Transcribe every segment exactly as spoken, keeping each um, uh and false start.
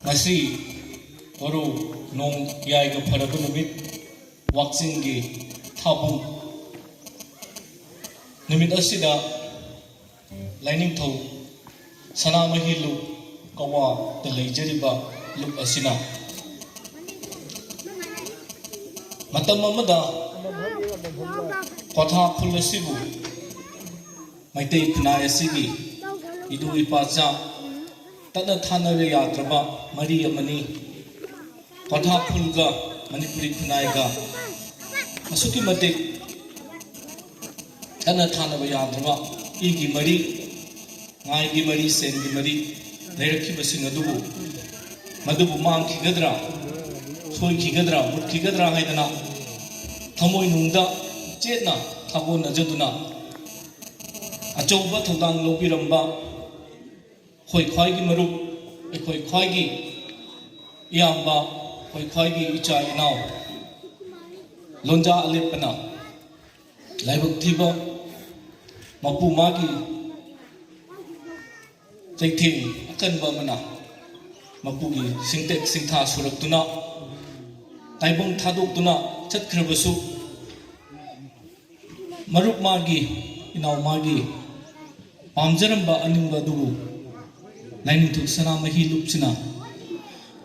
ꯉꯁꯤ ꯋꯥꯔꯨ ꯅꯣꯡ ꯌꯥꯏꯒ ꯐꯔꯕ ꯅꯨꯃꯤꯠ, ꯋꯥꯛꯆꯤꯡꯒꯤ ꯊꯥꯕꯨꯡ ꯅꯨꯃꯤꯠ ꯑꯁꯤꯗ ꯂꯥꯏꯅꯤꯡꯊꯧ ꯁꯅꯥꯃꯍꯤ ꯂꯨꯞ ꯀꯋꯥꯗ ꯂꯩꯖꯔꯤꯕ ꯂꯨꯞ ꯑꯁꯤꯅ ꯃꯇꯝ ꯑꯃꯗ ꯀ꯭ꯋꯥꯊꯥ ꯈꯨꯜ ꯑꯁꯤꯕꯨ ꯃꯩꯇꯩ ꯈꯨꯟꯅꯥꯏ ꯑꯁꯤꯒꯤ ꯏꯗꯨ ꯏꯄꯥꯆꯥ ꯇꯠꯅ ꯊꯥꯅꯕ ꯌꯥꯗ꯭ꯔꯕ ꯃꯔꯤ ꯑꯃꯅꯤ꯫ ꯀ꯭ꯋꯥꯊꯥ ꯈꯨꯜꯒ ꯃꯅꯤꯄꯨꯔꯤ ꯈꯨꯟꯅꯥꯏꯒ ꯑꯁꯨꯛꯀꯤ ꯃꯇꯤꯛ ꯇꯠꯅ ꯊꯥꯅꯕ ꯌꯥꯗ꯭ꯔꯕ ꯏꯒꯤ ꯃꯔꯤ, ꯉꯥꯏꯒꯤ ꯃꯔꯤ, ꯁꯦꯟꯒꯤ ꯃꯔꯤ ꯂꯩꯔꯛꯈꯤꯕꯁꯤꯡ ꯑꯗꯨꯕꯨ, ꯃꯗꯨꯕꯨ ꯃꯥꯡꯈꯤꯒꯗ꯭ꯔꯥ, ꯁꯣꯏꯈꯤꯒꯗ꯭ꯔꯥ, ꯃꯨꯠꯈꯤꯒꯗ꯭ꯔꯥ ꯍꯥꯏꯗꯅ ꯊꯃꯣꯏꯅꯨꯡꯗ ꯆꯦꯠꯅ ꯊꯥꯒꯣꯟꯅꯖꯗꯨꯅ ꯑꯆꯧꯕ ꯊꯧꯗꯥꯡ ꯂꯧꯕꯤꯔꯝꯕ ꯑꯩꯈꯣꯏ ꯈ꯭ꯋꯥꯏꯒꯤ ꯃꯔꯨꯞ, ꯑꯩꯈꯣꯏ ꯈ꯭ꯋꯥꯏꯒꯤ ꯏꯌꯥꯝꯕ, ꯑꯩꯈꯣꯏ ꯈ꯭ꯋꯥꯏꯒꯤ ꯏꯆꯥ ꯏꯅꯥꯎ ꯂꯣꯟꯖꯥ ꯑꯂꯦꯞꯄꯅ ꯂꯥꯏꯕꯛ ꯊꯤꯕ ꯃꯄꯨ ꯃꯥꯒꯤ ꯆꯩꯊꯦꯡ ꯑꯀꯟꯕ ꯑꯃꯅ ꯃꯄꯨꯒꯤ ꯁꯤꯡꯇꯦꯛ ꯁꯤꯡꯊꯥ ꯁꯨꯔꯛꯇꯨꯅ ꯇꯥꯏꯕꯪ ꯊꯥꯗꯣꯛꯇꯨꯅ ꯆꯠꯈ꯭ꯔꯕꯁꯨ, ꯃꯔꯨꯞ ꯃꯥꯒꯤ, ꯏꯅꯥꯎ ꯃꯥꯒꯤ ꯄꯥꯝꯖꯔꯝꯕ ꯑꯅꯤꯡꯕ ꯑꯗꯨꯕꯨ ꯂꯥꯏꯅꯤꯡꯊꯧ ꯁꯅꯥꯃꯍꯤ ꯂꯨꯞꯁꯤꯅ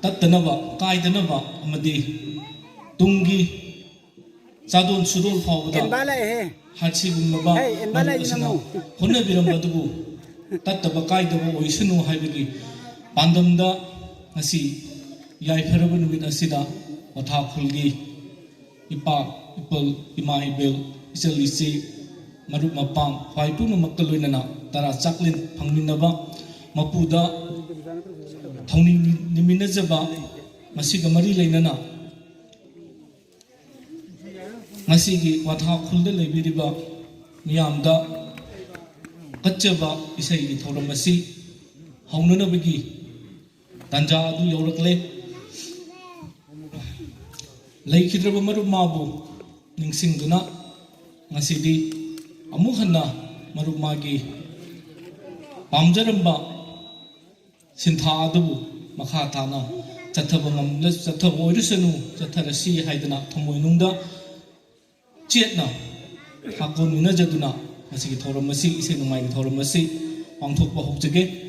ꯇꯠꯇꯅꯕ, ꯀꯥꯏꯗꯅꯕ ꯑꯃꯗꯤ ꯇꯨꯡꯒꯤ ꯆꯥꯗꯣꯟ ꯁꯨꯗꯣꯜ ꯐꯥꯎꯕꯗ ꯍꯥꯠꯁꯤꯒꯨꯝꯂꯕ ꯃꯔꯨꯞ ꯑꯁꯤꯅ ꯍꯣꯠꯅꯕꯤꯔꯝꯕ ꯑꯗꯨꯕꯨ ꯇꯠꯇꯕ ꯀꯥꯏꯗꯕ ꯑꯣꯏꯁꯅꯨ ꯍꯥꯏꯕꯒꯤ ꯄꯥꯟꯗꯝꯗ ꯉꯁꯤ ꯌꯥꯏꯐꯔꯕ ꯅꯨꯃꯤꯠ ꯑꯁꯤꯗ ꯀ꯭ꯋꯥꯊꯥ ꯈꯨꯜꯒꯤ ꯏꯄꯥ ꯏꯄꯜ, ꯏꯃꯥ ꯏꯕꯦꯜ, ꯏꯆꯜ ꯏꯆꯦ, ꯃꯔꯨꯞ ꯃꯄꯥꯡ, ꯈ꯭ꯋꯥꯏ ꯄꯨꯝꯅꯃꯛꯀ ꯂꯣꯏꯅꯅ ꯇꯔꯥ ꯆꯥꯛꯂꯦꯟ ꯐꯪꯃꯤꯟꯅꯕ, ꯃꯄꯨꯗ ꯊꯧꯅꯤꯃꯤꯟꯅꯖꯕ, ꯃꯁꯤꯒ ꯃꯔꯤ ꯂꯩꯅꯅ ꯉꯁꯤꯒꯤ ꯀ꯭ꯋꯥꯊꯥ ꯈꯨꯜꯗ ꯂꯩꯕꯤꯔꯤꯕ ꯃꯤꯌꯥꯝꯗ ꯀꯠꯆꯕ ꯏꯁꯩꯒꯤ ꯊꯧꯔꯝ ꯑꯁꯤ ꯍꯧꯅꯅꯕꯒꯤ ꯇꯥꯟꯖꯥ ꯑꯗꯨ ꯌꯧꯔꯛꯂꯦ꯫ ꯂꯩꯈꯤꯗ꯭ꯔꯕ ꯃꯔꯨꯞ ꯃꯥꯕꯨ ꯅꯤꯡꯁꯤꯡꯗꯨꯅ ꯉꯁꯤꯗꯤ ꯑꯃꯨꯛ ꯍꯟꯅ ꯃꯔꯨꯞ ꯃꯥꯒꯤ ꯄꯥꯝꯖꯔꯝꯕ ꯁꯤꯟꯊꯥ ꯑꯗꯨꯕꯨ ꯃꯈꯥ ꯇꯥꯅ ꯆꯠꯊꯕ ꯉꯝꯂ ꯆꯠꯊꯕ ꯑꯣꯏꯔꯁꯅꯨ, ꯆꯠꯊꯔꯁꯤ ꯍꯥꯏꯗꯅ ꯊꯃꯣꯏꯅꯨꯡꯗ ꯆꯦꯠꯅ ꯍꯥꯀꯣꯟꯃꯤꯟꯅꯖꯗꯨꯅ ꯃꯁꯤꯒꯤ ꯊꯧꯔꯝ ꯑꯁꯤ, ꯏꯁꯩ ꯅꯣꯡꯃꯥꯏꯒꯤ ꯊꯧꯔꯝ ꯑꯁꯤ ꯄꯥꯡꯊꯣꯛꯄ ꯍꯧꯖꯒꯦ꯫